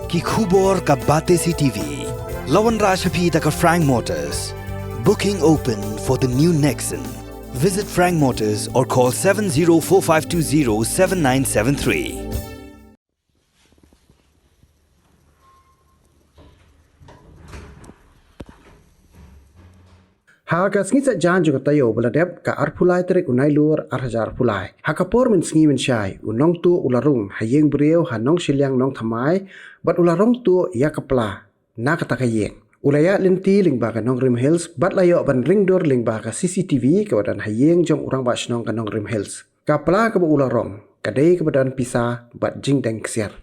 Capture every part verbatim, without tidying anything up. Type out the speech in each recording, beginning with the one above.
Ki khubor ka Batesi T V. La wanrah sha phi da ka Frank Motors. Booking open for the new Nexon. Visit Frank Motors or call seven zero four five two zero seven nine seven three. Ha ka sngi Saitjaiñ jong ka taïew ba la dep ka arphew lai tarik u Nailur arhajar arphew lai, ha ka por mynsngi mynshai, u nongtuh u la rung ha ïing briew ha Nongshiliang Nongthymmai, bad u la rung tuh ïa ka pla na kata ka ïing. U la ïaid lynti lyngba ka Nongrim Hills bad la ïoh ban ring dur lyngba ka C C T V kaba don ha ïing jong u rangbah shnong ka Nongrim Hills. Ka pla kaba u la rung ka dei kaba don pisa bad jingdeng ksiar.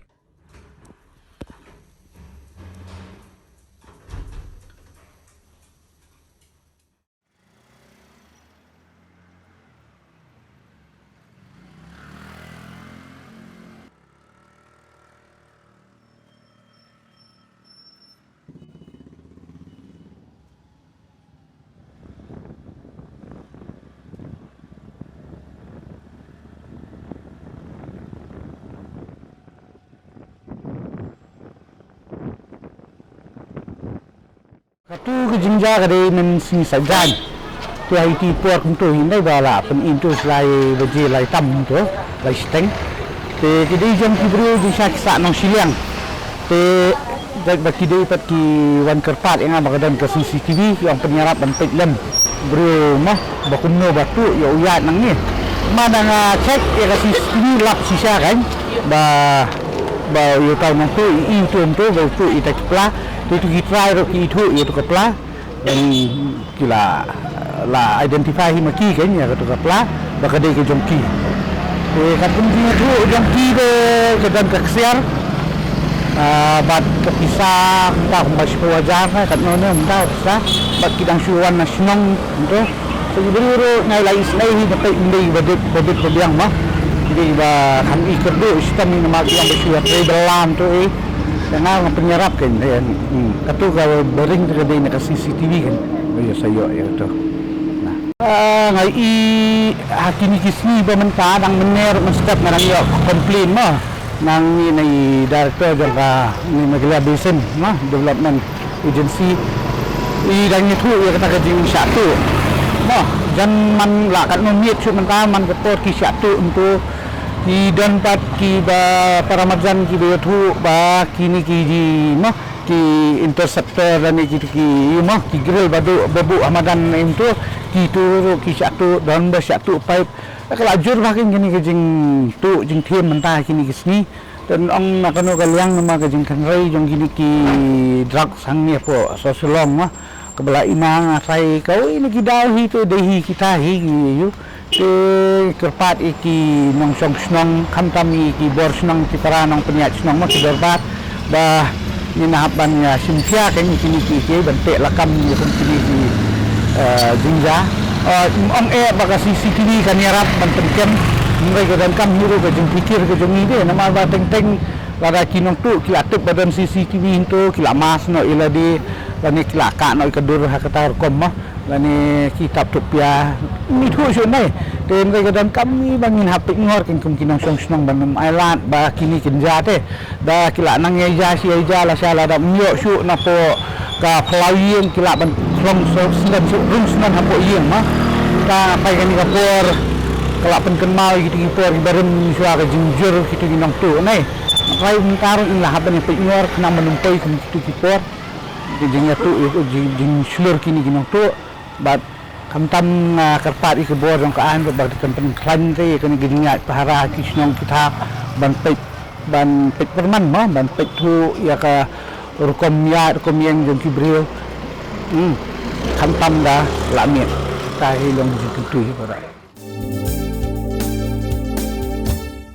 Katu ka jingjia ka dei mynsngi Saitjaiñ. Te ha iti por kumto hi, ynda ba la pynim tu lai baje lai tam tu, lai shiteng. Te ki dei jong ki briew jingshisha ki sah Nongshiliang. Te dei ba ki dei pat ki wan kyrpad ïa nga ba ka don ka C C T V, ki ong pynïarap ban peit lem briew mo ba kumno ba tuh ïa u ïaid nangne. Ma dang check ïa ka C C T V lap shisha kan ba ba ïa u tau nongtuh i, i u tuh, um tuh ba u tuh ïa ta ki pla. Te tu ki trai ruh ki ithuh ïa tu ka pla. Dan ki la, la identify hi ma ki kan ïa katu ka pla ba ka dei ka jong ki. Te katkum jingïathuh jong ki te ka don ka ksiar. Ah, bad ka pisa kumta kumba shiphew hajar, katno ne kumta pisa. Bad ki dang shu wan na shnong kumto. Te ki briew ruh nga la isynei hi na peit, ym dei ba dei ba dei ba biang ma. Ki dei ba kham i kyrduh shitom hi namar ki ong ba shu ïatrei bylla kumto hi. Te nga nga pynïarap kan, eh, hmm. Katu ka ba ring te ka dei na ka C C T V kan. Ba ïa sa ïoh ïa katu. Nah. Ah, nga i ha kine ki sngi ba mynta dang mynne ruh mynstep nga dang ïoh complain mo. Nangne na i director jong ka, ni Meghalaya Basin mo, Development Agency. I dang ïathuh ïa kata ka jingshah tuh. Mo, jan man la katno miet shuh mynta man ka por ki shah tuh kumto. Ki don pat kiba para marjan kiba ïathuh ba kine ki ji mo, ki interceptor lane ki, ki, ïa mo, ki grill ba duh ba buh ha madan em tu, kitu ruh ki shah tuh, don ba shah tuh pipe. Ka la jur bha kine ki jingtuh jingthiem mynta kine ki sngi. Te ong na kano ka liang namar ka jingkynrei jong kine ki drugs hangne hapoh Sawshillong mo. Kaba la i ma nga trai kawei na ki daw hi te dei hi kita hi ki ïa u. Te kyrpad ïa ki nongshong shnong, khamtam ïa ki bor shnong, ki para nongpynïaid shnong mo, ki dorbar, ba ngin hap ban ïa shim khia kane kine ki, ki ban teh lakam ïa kum kine ki, eh, jingjia. Eh, ym ong eh ba ka C C T V kan ïarap ban pynkem, hynrei ka donkam hi ruh ka jingpykir ka jong ngi de, namar ba teng teng lada ki nongtuh ki la tip ba don C C T V hangto, ki la mask noh ïa lade, lane ki la kah noh ïa ka dur ha kata ka rukom mo. Lane ki tap tuh pia, ym ithuh shuh ne. Te hynrei ka donkam hi ba ngin hap peit ngor kum ki nongshong shnong ban ym ailad ba kine kin jia te. Da ki la nang ïaid jia shi ïaid jia lashai lada ym ïoh shuh napoh ka phyllaw ïing ki lah ban khlong sngewsynei, rung sngewsynei hapoh ïing mo. Te nga trai kane ka por ka la pynkynmaw ïa kito ki por kiba rim shuwa ka jingjur kito ki nongtuh ne. Nga trai mynta ruh ngin la hap ban peit ngor khnang ban ym poi kum kito ki por. Ki jingïathuh, ki jing, jingshlur kine ki nongtuh. Bad khamtam nga kyrpad ïa ka bor jong ka aiñ ruh ba kan pynkhlaiñ te ïa kane ka jingïaid pahara ki shnong ki thaw ban peit, ban peit pyrman mo, ban peit thuh ïa ka rukom ïaid rukom ïeng jong ki briew. Hmm. Khamtam da la miet. Te hi long jingkyntu hi baroh.